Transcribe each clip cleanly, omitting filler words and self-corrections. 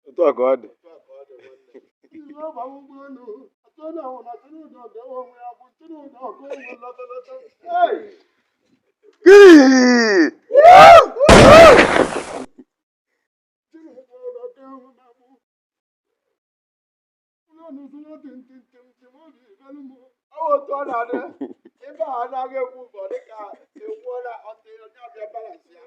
Otu a ka ọ dị. Kii! Ọ otu ọ na-adị ebe a anaghị ekwu bụ dịka ewuola ọtị onye ọbịa balance ya.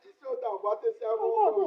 Isi ụtọ agbatịsịa m ụkwụ.